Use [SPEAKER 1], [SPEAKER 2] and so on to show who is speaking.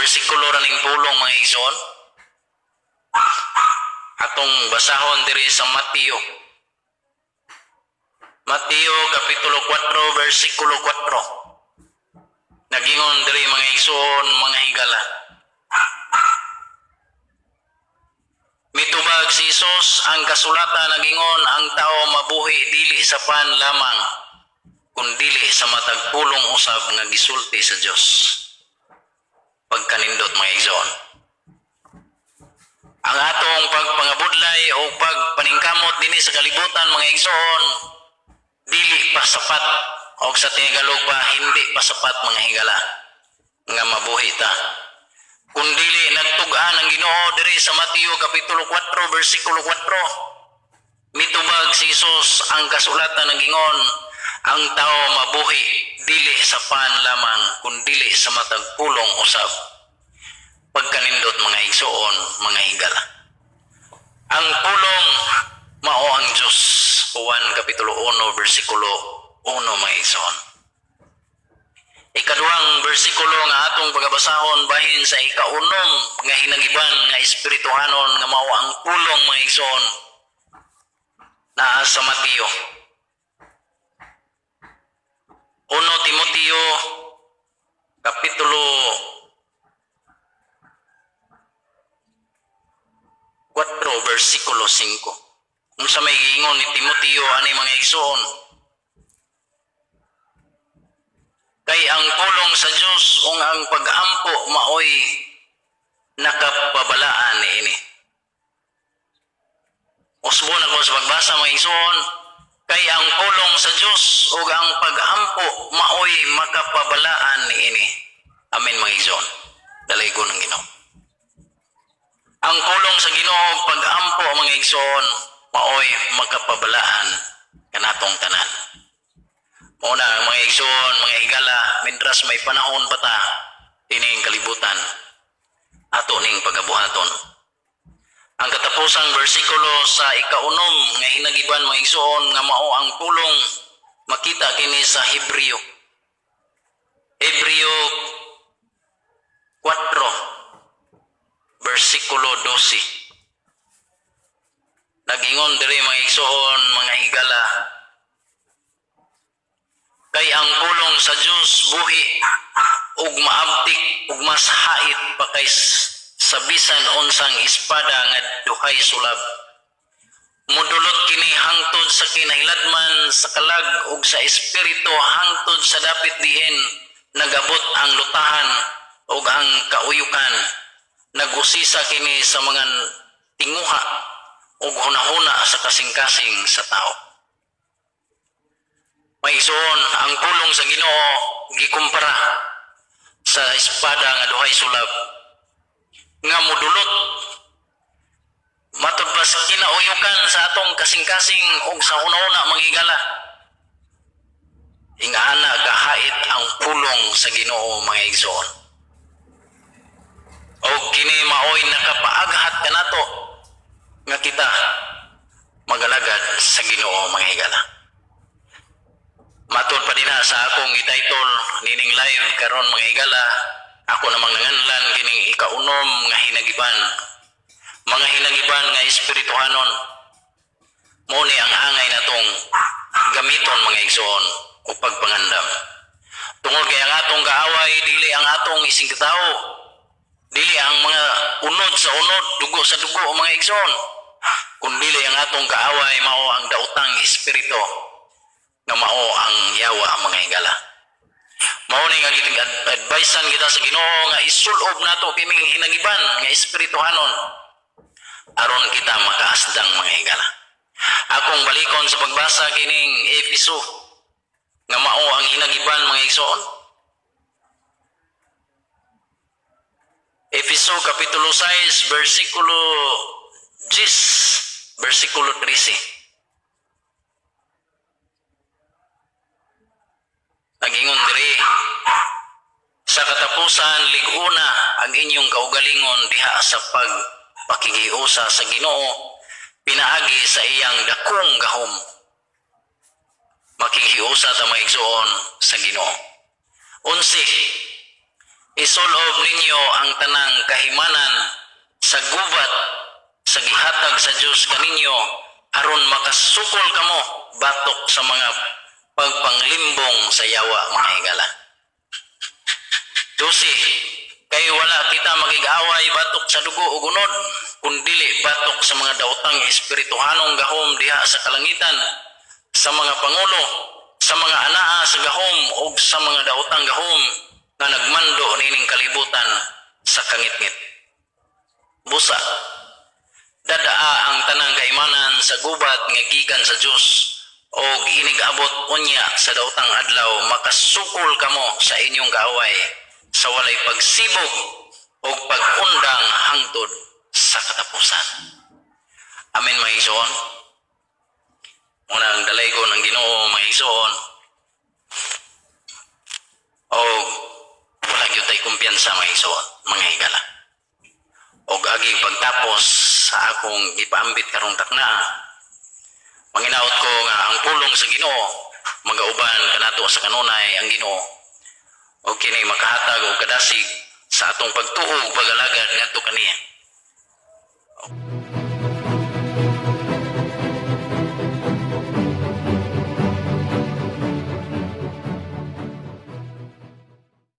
[SPEAKER 1] bersikulo ra ning pulong, mga igsoon. Atong basahon diri sa Mateo. Mateo kapitulo 4 bersikulo 4. Nagingon diri, mga igsoon, mga higala. Mitubag si Jesus, "Ang kasulatan nagingon, ang tao mabuhi dili sa pan lamang, kundili sa matag pulong usab nga gisulti sa Dios." Pagkanindot, mga igsoon. Ang atong pagpangabudlay o pagpaningkamot dinhi sa kalibutan, mga igsoon, dili pa sapat o sa Tagalog pa, hindi pa sapat, mga higala, nga mabuhi ta. Kundili nagtug-an ang Ginoo diri sa Mateo kapitulo 4 bersikulo 4. Mitubag si Jesus, "Ang kasulatan nagingon, ang tao mabuhi dili sa pan lamang, kundili sa matag pulong usab." Pagkanindot, mga igsoon, mga higala. Ang pulong mao ang Diyos. Juan kapitulo 1 bersikulo 1, mga igsoon. Ikaduhang bersikulo nga atong pagabasahon bahin sa ikaunom nga hinagiban nga espirituhanon nga mao ang pulong, mga igsoon, naa sa Mateo. 1 Timoteo kapitulo 4 bersikulo 5. Unsa may giingon ni Timoteo ani, mga igsoon? Kay ang pulong sa Dios ug ang pag-ampo maoy nakapabalaan niini. Usbon ako sa pagbasa, mga igsoon. Kay ang pulong sa Dios ug ang pag-ampo maoy makapabalaan niini. Amen, mga igsoon. Dalaygon ang Ginoo. Ang pulong sa Ginoo ug pag-ampo, mga igsoon, maoy makapabalaan kanatong tanan. Mao na, mga igsoon, mga higala, mintras may panahon pa ta ining kalibutan, ato ning pagabuhaton. Ang katapusang bersikulo sa ikaunom nga hinagiban, mga igsoon, nga mao ang pulong, makita kini sa Hebreo. Hebreo 4 bersikulo 12. Nagingon diri, mga igsoon, mga higala, kay ang pulong sa Dios buhi ug maabtik ug mas hait pa kay sa bisan unsang espada nga duhay sulab. Mudulot kini hangtod sa kinahiladman sa kalag ug sa espiritu, hangtod sa dapit diin nagabot ang lutahan ug ang kauyukan. Nagusisa kini sa mga tinguha ug hunahuna sa kasing-kasing sa tao. Mga igsoon, ang pulong sa Ginoo gikumpara sa espada nga duhay sulab nga mudulot matud pa sa kinauyukan sa atong kasing-kasing ug sa hunahuna, mga higala. Ingana kahait ang pulong sa Ginoo, mga igsoon. O kini maoy nakapaaghat kanato nga kita magalagad sa Ginoo, mga higala. Matod pa dinha sa akong i-title nining live karon, mga higala, ako namang nanganlan kining ikaunom nga hinagiban. Mga hinagiban nga espirituhanon. Mao ni ang angay natong gamiton, mga igsoon, o pagpangandam. Tungod kay ang atong kaaway dili ang atong ising katawo. Dili ang mga unod sa unod, dugo sa dugo, mga igsoon. Kundili ang atong kaaway mao ang daotang espiritu nga mao ang yawa, mga higala. Mao ni nga advicean kita sa Ginoo nga isulob nato kining hinagiban nga espirituhanon aron kita makaasdang, mga higala. Akong balikon sa pagbasa kining Efeso nga mao ang hinagiban, mga igsoon. Efeso kapitulo 6 bersikulo 10 bersikulo 13. Nagingon diri, "Sa katapusan, lig-una ang inyong kaugalingon diha sa pagpakigiusa sa Ginoo pinaagi sa iyang dakong gahom." Makikiusa ta, mga igsoon, sa Ginoo. 11. Isulob ninyo ang tanang kahimanan sa gubat sa gihatag sa Dios kaninyo aron makasukol kamo batok sa mga pagpanglimbong sa yawa, mga higala. 12. Kay wala kita makig-away batok sa dugo ug unod, kundili batok sa mga daotang espirituhanong gahom diha sa kalangitan, sa mga pangulo, sa mga anaa sa gahom ug sa mga daotang gahom nga nagmando nining kalibutan sa kangitngit. Busa, dadaa ang tanang kahimanan sa gubat nga gikan sa Dios og inig-abot unya sa daotang adlaw, makasukol kamo sa inyong kaaway sa walay pagsibog o pag-undang hangtod sa katapusan. Amen, mga igsoon. Muna ang dalaygon ang Ginoo, mga igsoon. O wala gyud tay kumpiyansa, mga igsoon, mga higala. Og agi pagtapos sa akong gipaambit karong taknaa, manginaot ko nga ang pulong sa Ginoo magauban kanato sa kanunay ang Ginoo o kini makahatag og kadasig sa atong pagtuo ug pagalagad ngadto kaniya.